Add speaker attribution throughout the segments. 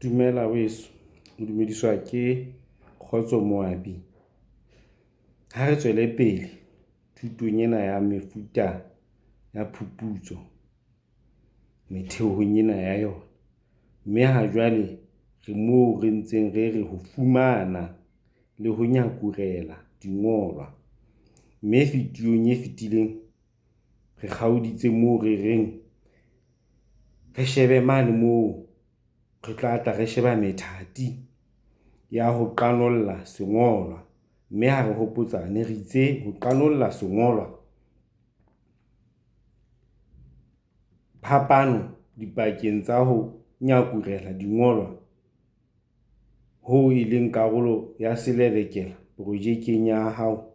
Speaker 1: Dumela weso, o dumediswa ke Kgotso Moabi. Ha re tswele pele thutong ena ya mefuta ya phuputso metheong ena ya yona. Mme ha jwale re moo re ntseng re re ho fumana le ho nyakurela dingolwa. Mme videong e fetileng re kgaoditse moo re reng re shebe mane moo re tlatla re sheba methati ya ho qanolla sengolwa. Mme ha re hopotsane re itse ho qanolla sengolwa, phapano dipakeng tsa ho nyakurela dingolwa hoo e leng karolo ya selelekela projekeng ya hao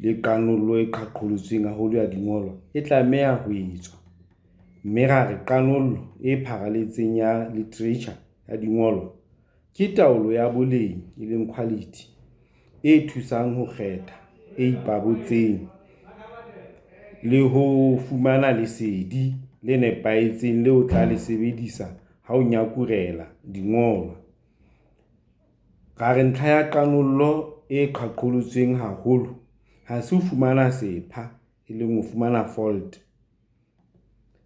Speaker 1: le qanollo e qaqolotsweng haholo ya dingolwa e tlameha ho etswa. Mme ra re qanollo e pharaletseng ya literature ya dingolwa ke taolo ya boleng, e leng quality, e thusang ho kgetha, e ipabotseng le ho fumana lesedi le nepahetseng leo o tla le sebedisa ha o nyakurela dingolwa. Ra re ntlha ya qanollo e qaqolotsweng haholo ha se ho fumana sepha, e leng ho fumana fault,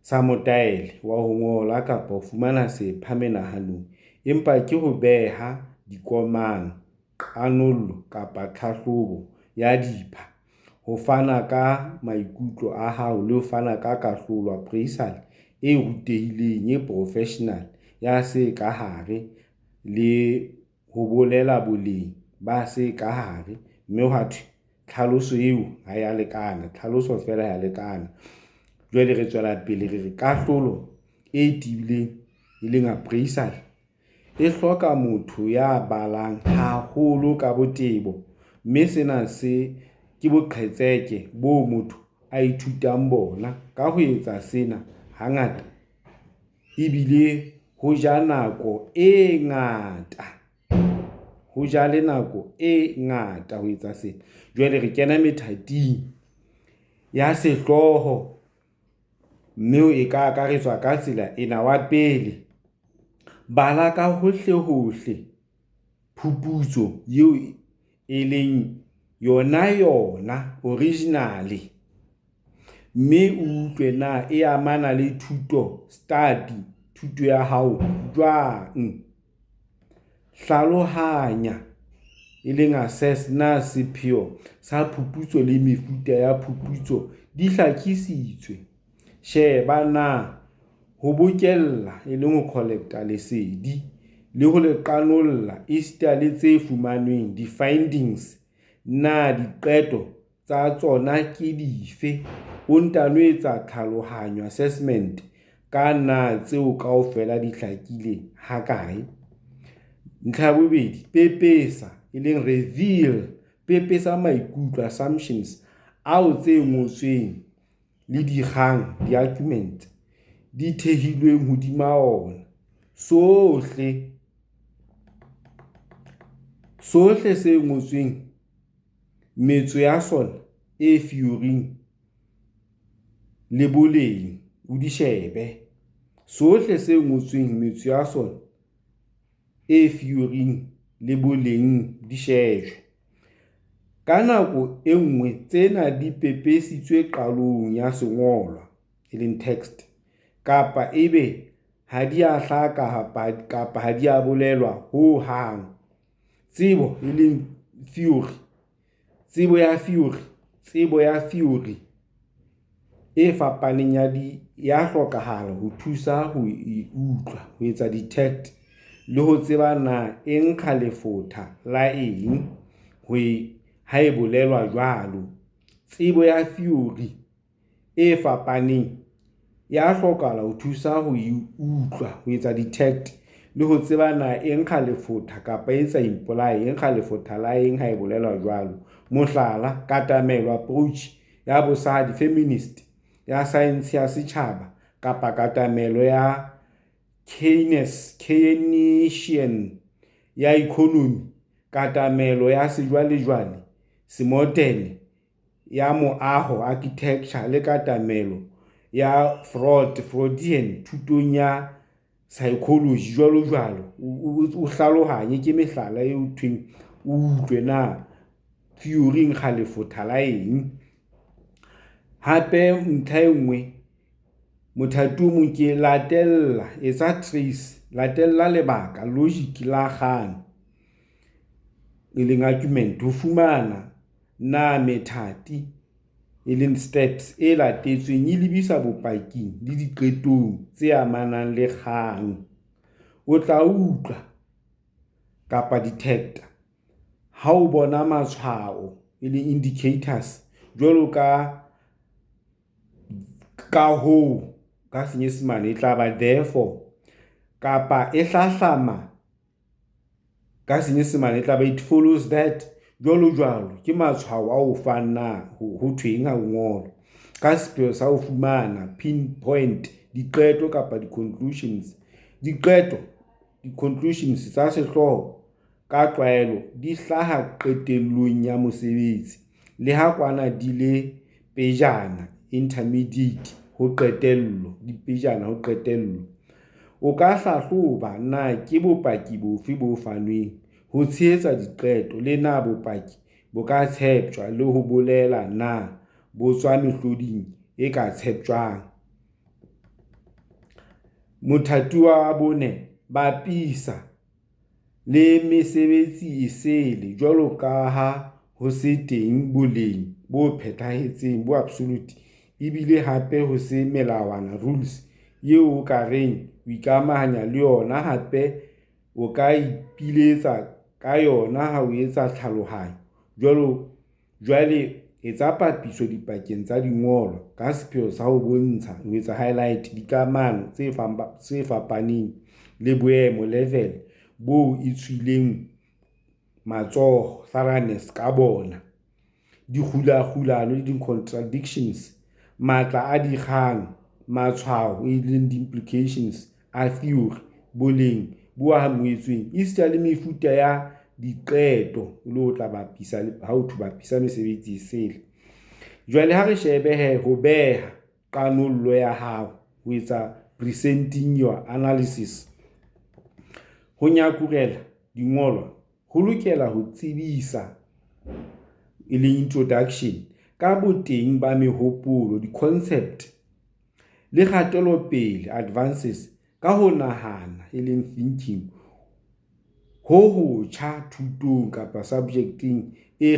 Speaker 1: sa motaele wa ho ngola kapa ho fumana sepha menahanong, empa ke ho beha dikomang, qanollo kapa tlhahlobo ya dipha, ho fana ka maikutlo a hao le ho fana ka kahlolo, appraisal, e rutehileng, e profeshenale ya se ka hare, le ho bolela boleng ba se ka hare. Mme hwa thwe tlhaloso eo ha ya lekana, tlhaloso feela ha ya lekana. Jwale re tswela pele re re kahlolo e tibileng, e leng appraisal, e hloka motho ya balang haholo ka botebo, mme sena ke boqhetseke boo motho a ithutang bona ka ho etsa sena hangata ebile ho ja nako e ngata, ho ja le nako e ngata ho etsa sena. Jwale re kena methating ya sehlooho, mme e ka akaretswa ka tsela ena. Wa pele, bala ka hohlehohle phuputso eo e leng yonayona original-e, mme o utlwe na e amana le thuto study, thuto ya hao jwang. Hlalohanya, e leng assess na sepheo sa phuputso le mefuta ya phuputso di hlakisitswe. Sheba na ho bokella, e leng ho collect-a lesedi le ho le qanolla esita le tse fumanweng, di-findings, na diqeto tsa tsona ke dife, o ntano etsa tlhalohanyo, assessment, ka na tseo kaofela di hlakile hakae. Ntlha ya bobedi, pepesa, e leng reveal, pepesa maikutlo, assumptions, ao tse ngotsweng le dikgang, di-arguments, di thehilweng hodima ona. Sohle se ngotsweng metso ya sona e theory-ng le boleng, o di shebe. Sohle se ngotsweng metso ya sona e theory-ng le boleng di shejwe. Ka nako e nngwe tsena di pepesitswe qalong ya sengolwa, e leng text, kapa ebe ha di a hlaka kapa ha di a bolelwa ho hang. Tsebo, e leng theory, tsebo ya theory e fapaneng ya hlokahala ho thusa ho e utlwa, ho etsa detect le ho tseba na e nkga lefotha la eng ha e bolelwa jwalo. Tsebo ya theory e fapaneng ya hlokahala ho thusa ho e utlwa, ho etsa detect le ho tseba na e nkga lefotha kapa e etsa imply, e nkga lefotha la eng ha e bolelwa jwalo. Mohlala, katamelo, approach, ya bosadi, feminist, ya saense ya setjhaba kapa katamelo ya Keynesian ya ikonomi, katamelo ya sejwalejwale, semodene, ya moaho, architecture, le katamelo ya Freudian thutong ya. psychology jwalo jwalo. O hlalohanye ke mehlala eo thweng o utlwe na theory e nkga lefotha la eng. Hape ntlha e nngwe, mothati o mong ke latella, etsa trace, latella lebaka logic la kgang, e leng argument ho fumana na methati, e leng steps e latetsweng e lebisa bopaking le diqetong tse amanang le kgang. O tla utlwa kapa detect-a ha o bona matshwao, e leng indicators jwalo ka ka hoo, ka senyesemane e tla ba therefore kapa e hlahlama ka senyesemane e tla ba it follows that jwalo jwalo. Ke matshwao a o fang na ho thweng ha o ngolwa ka sepheo sa ho fumana pinpoint diqeto kapa di-conclusions. Diqeto, di-conclusions tsa sehlooho ka tlwaelo di hlaha qetellong ya mosebetsi, le ha kwana di le pejana, intermediate ho qetello, di pejana ho qetello. O ka hlahloba na ke bopaki bofe bo fanweng ho tshehetsa diqeto, le na bopaki bo ka tsheptjwa le ho bolela na bo tswa mehloding e ka tsheptjwang. Mothati wa bone, bapisa le mesebetsi esele jwalo ka ha ho se teng boleng bo phethahetseng, absolute, ebile hape ho se melawana, rules, eo o ka reng o ikamahanya le yona, hape o ka ipiletsa ka yona ha o etsa tlhalohanyo. Jwale etsa papiso dipakeng tsa dingolwa ka sepheo sa ho bontsha, ho etsa highlight, dikamano tse fapaneng le boemo, level, boo e tswileng matsoho, thoroughness, ka bona, dikgulakgulano, contradictions, matla a dikgang, matshwao, implications, a theory, boleng bo amohetsweng esita le mefuta ya diqeto, e le ho tla bapisa ha ho thwe bapisa mesebetsi esele. Jwale ha re shebe hee ho beha qanollo ya hao, ho etsa presenting your analysis. Ho nyakurela dingolwa ho lokela ho tsebisa, e leng introduction, ka boteng ba mehopolo, di-concept, le kgatelopele, advances, ka ho nahana, e leng thinking, ho hotjha thutong kapa subjecteng e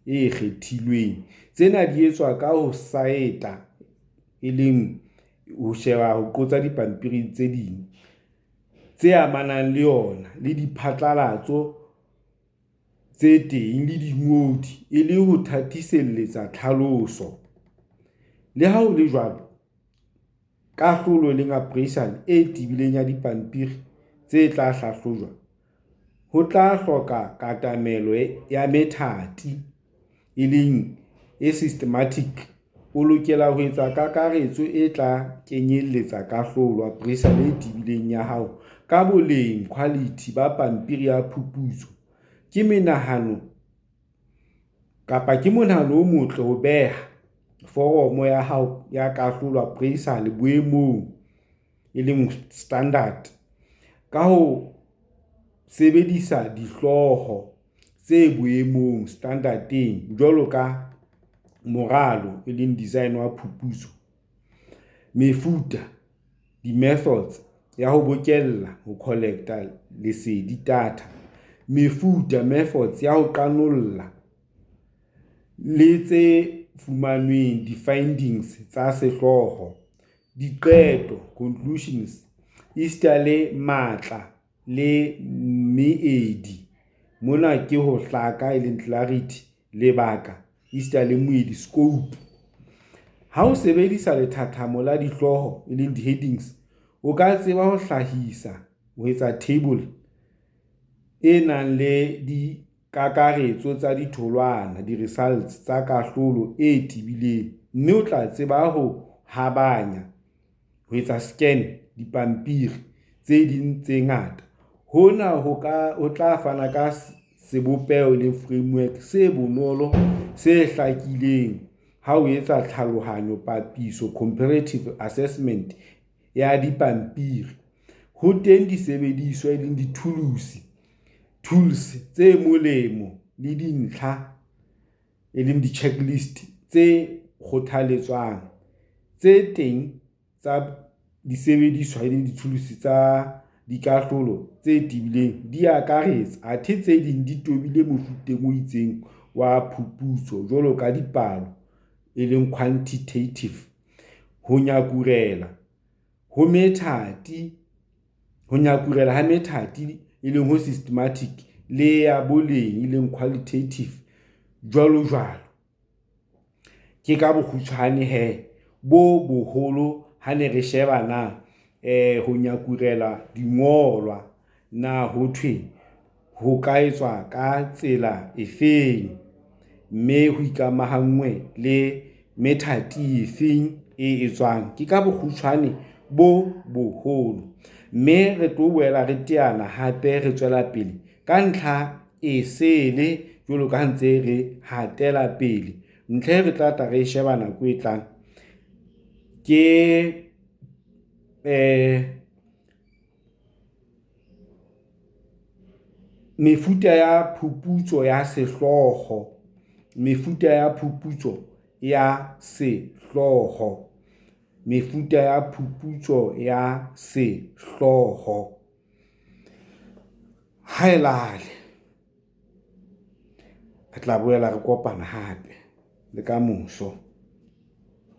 Speaker 1: kgethilweng. Tsena di etswa ka ho saeta, e leng ho sheba, ho qotsa dipampiring tse ding tse amanang le yona, le diphatlalatso tse teng le dingodi, e le ho thataselletsa tlhaloso. Le ha ho le jwalo, kahlolo, e leng appraisal, e tebileng ya dipampiri tse tla hlahlojwa, ho tla hloka katamelo ya methati, e leng e systematic. O lokela ho etsa kakaretso e tla kenyelletsa kahlolo, appraisal, e tebileng ya hao ka boleng, quality, ba pampiri ya phuputso. Ke monahano o motle ho beha foromo ya hao ya kahlolo, appraisal, boemong, e leng standard, ka ho sebedisa dihlooho tse boemong, standard-eng, jwalo ka moralo, e leng design, wa phuputso, mefuta, di-methods, ya ho bokella, ho collect-a lesedi, data, mefuta, methods, ya ho qanolla le tse fumanweng, di-findings, tsa sehlooho, diqeto, conclusions, esita le matla le meedi, mona ke ho hlaka, e leng clarity, lebaka esita le moedi, scope. Ha o sebedisa lethathamo la dihlooho, e leng di-headings, o ka tseba ho hlahisa, ho etsa table, e nang le dikakaretso tsa ditholwana, di-results, tsa kahlolo e tebileng, mme o tla tseba ho habanya, ho etsa scan, dipampiri tse ding tse ngata. Hona ho tla fana ka sebopeho, e leng framework, se bonolo, se hlakileng ha o etsa tlhalohanyo, papiso, comparative assessment. ya dipampiri. Ho teng disebediswa, e leng dithuluse, tools, tse molemo le dintlha, e leng di-checklist, tse kgothaletswang. Tse ding tsa disebediswa, e leng dithuluse tsa dikahlolo tse tebileng di akaretsa, athe tse ding di tobile mofuteng o itseng wa phuputso jwalo ka dipalo, e leng quantitative, ho nyakurela ha methati, e leng ho systematic, le ya boleng, e leng qualitative, jwalojwalo. Ke ka bokgutshwane he bo boholo ha ne re sheba na ho nyakurela dingolwa na ho thwe ho ka etswa ka tsela efeng, mme ho ikamahanngwe le methati efeng e etswang. Ke ka bokgutshwane bo boholo, mme re tlo boela re teana hape re tswela pele ka ntlha esele jwalo ka ha ntse re hatela pele. Ntlha e re tla tla re sheba nako e tlang ke mefuta ya phuputso ya sehlooho mefuta ya phuputso ya sehlooho. Mefuta ya phuputso ya sehlooho. Haelale! Re tla boela re kopana hape le ka moso.